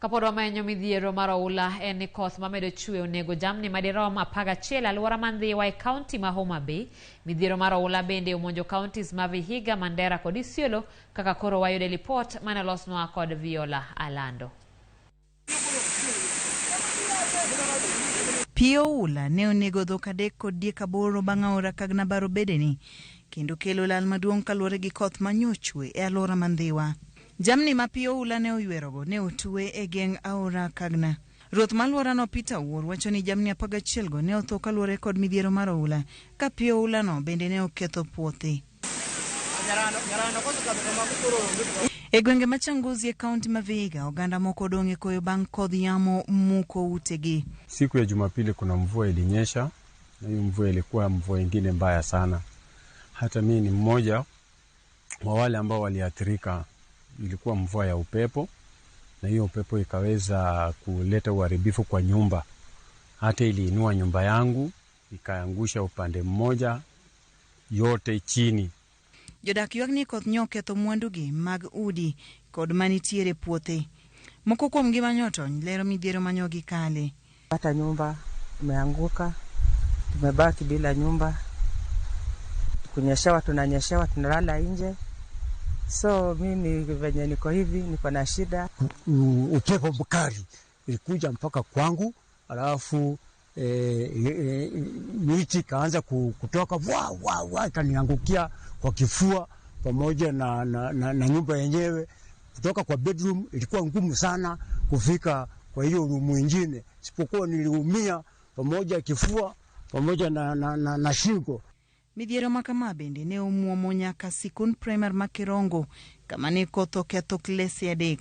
Kapod wamenyo midhiero mar oula en ni koth mamedo chwe onego jamni madirom 11 alwora ma Ndhiwa e kaunti ma Homa Bay. Midhiero mar oula bende omonjo counties ma Vihiga, Mandera kod Isiolo kaka koro wayude lipot mane olosnwa kod Viola Alando. Pi oula ne onego dhok 3 kod diek 8 bang' aora Kagna baro bedene kendo kelo lal maduong' kaluwore gi koth manyochwe e alwora ma Ndhiwa. Jamni ma pi oula ne oywerogo ne otwe e geng' aora Kagna. Ruoth ma alworano Peter Owuor wacho ni jamni 11 go ne otho kaluwore kod midhiero mar oula ka pi oulano bende ne oketho puothe. E gwenge ma Changuzi e kaunti ma Vihiga, oganda moko odong' e koyo bang' kodh yamo muko utegi. Siku ya Jumapili kuna mvua ilinyesha, na hiyo mvua ilikuwa mvua ingine mbaya sana. Hata mimi ni mmoja wa wale ambao waliathirika. Ilikuwa mvua ya upepo, na hiyo upepo ikaweza kuleta uharibifu kwa nyumba. Hata iliinua nyumba yangu, ikaangusha upande mmoja yote chini. Jodak ywak ni koth nyo oketho mwandugi mag udi kod manitiere puothe. Moko kuom gi manyotony lero midhiero manyo gikale. Hata nyumba imeanguka, tumebaki bila nyumba. Kunyeshewa tunanyeshewa, tunalala nje. So mimi venye niko hivi niko na shida. Upepo mkali ilikuja mpaka kwangu, alafu miti ikaanza kutoka wa wa wa, ikaniangukia kwa kifua pamoja na nyumba yenyewe. Kutoka kwa bedroom ilikuwa ngumu sana kufika kwa hiyo room nyingine, isipokuwa niliumia pamoja kifua pamoja na shingo. Midhiero ma kama bende ne omuomo nyaka sikund primar ma Kirongo kama ne koth oketho klese 3.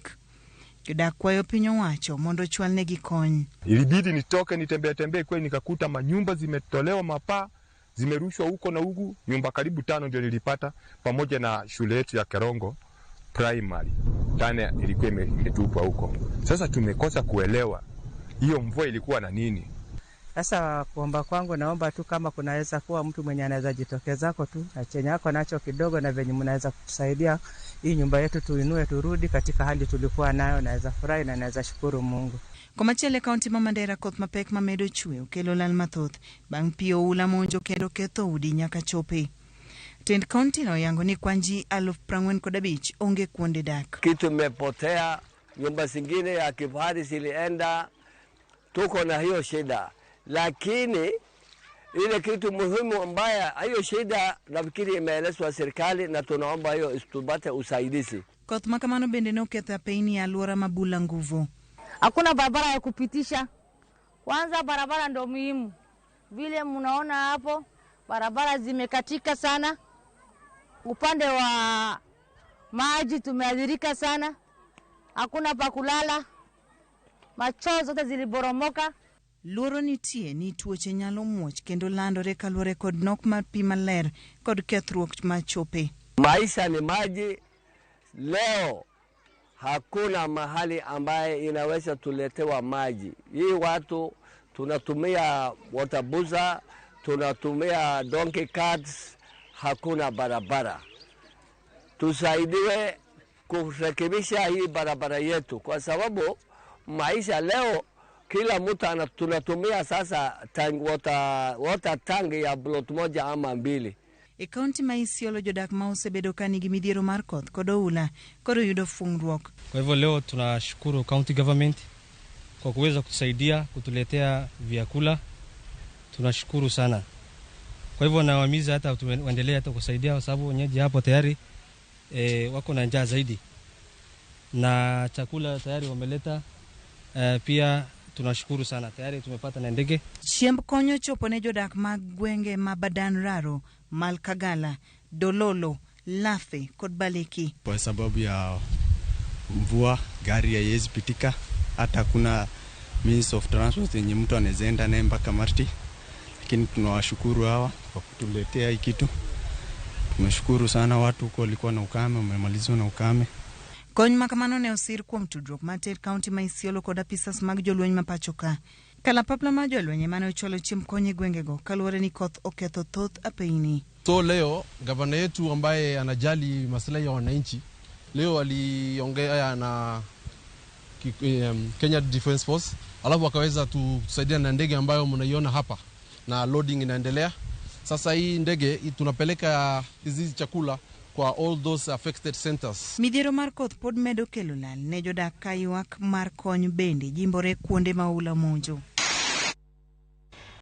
Jodak kwayo piny owacho mondo ochwalnegi kony. Ilibidi nitoke nitembee tembee kweli, nikakuta manyumba zimetolewa mapaa, zimerushwa huko na huku. Nyumba karibu 5 ndio nilipata, pamoja na shule yetu ya Kerongo Primary 5 ilikuwa imetupwa huko. Sasa tumekosa kuelewa hiyo mvua ilikuwa na nini. Sasa kuomba kwangu, naomba tu kama kunaweza kuwa mtu mwenye anaweza jitokezako tu na chenye yako nacho kidogo, na venye mnaweza kutusaidia hii nyumba yetu tuinue, turudi katika hali tulikuwa nayo, naweza furahi na naweza shukuru Mungu. Komachielo e kaunti ma Mandera, koth mapek mamedo chwe okelo lal mathoth bang' pi oula monjo kendo ketho udi nyaka chope. Tend kaunti no oyango ni kwan ji 45,000 onge kuonde dak. Kitu imepotea, nyumba zingine ya kifahari zilienda, tuko na hiyo shida. Lakini ile kitu muhimu mbaya, hiyo shida nafikiri imeelezwa serikali na tunaomba hiyo tupate usaidizi. Koth ma kamano bende ne oketho apeyni e alwora ma Bula Nguvu. Hakuna barabara ya kupitisha. Kwanza barabara ndo muhimu. Vile mnaona hapo, barabara zimekatika sana. Upande wa maji tumeathirika sana. Hakuna pa kulala. Machoo zote ziliboromoka. Luoro nitie ni tuoche nyalo muoch kendo landore kaluwore kod nok mar pi maler kod kethruok mar chope. Maisha ni maji. Leo hakuna mahali ambaye inaweza tuletewa maji. Hii watu tunatumia water boozer, tunatumia donkey carts, hakuna barabara. Tusaidiwe kurekebisha hii barabara yetu, kwa sababu maisha leo kila mtu tunatumia sasa tank, water tank ya plot 1 ama 2. E kaunti ma Isiolo, jodak ma osebedo ka nigi midhiero mar koth kod oula koro yudo fungruok. Kwa hivyo leo tunashukuru county government kwa kuweza kutusaidia kutuletea vyakula, tunashukuru sana. Kwa hivyo nawahimiza hata waendelee hata kusaidia, kwa sababu wenyeji hapo tayari wako na njaa zaidi na chakula tayari wameleta. Pia tunashukuru sana, tayari tumepata na ndege. Chiemb konyo chopo ne jodak mag gwenge ma Badan Raro, Malkagala, Dololo, Lafe kod Baliki. Kwa sababu ya mvua gari haiwezi pitika, hata hakuna means of transport yenye mtu anaweza enda naye mpaka Marti. Lakini tunawashukuru hawa kwa kutuletea hii kitu. Tumeshukuru sana, watu huko walikuwa na ukame, wamemalizwa na ukame. Kony ma kamano ne osir kuom tudruok mar Tend County ma Isiolo kod apisas mag jolweny ma pacho ka. Kalapapla mar jolweny ema ne ochwalo chiemb kony e gwengego kaluwore ni koth oketho thoth apeyni. So leo gavana yetu ambaye anajali maslahi ya wananchi leo aliongea na Kenya Defence Force, alafu wakaweza tusaidia na ndege ambayo mnaiona hapa na loading inaendelea. Sasa hii ndege tunapeleka hizi chakula kwa all those affected centers. Midhiero mar koth pod medo kelo lal ne jodak ka ywak mar kony bende jimbore kuonde ma oula monjo.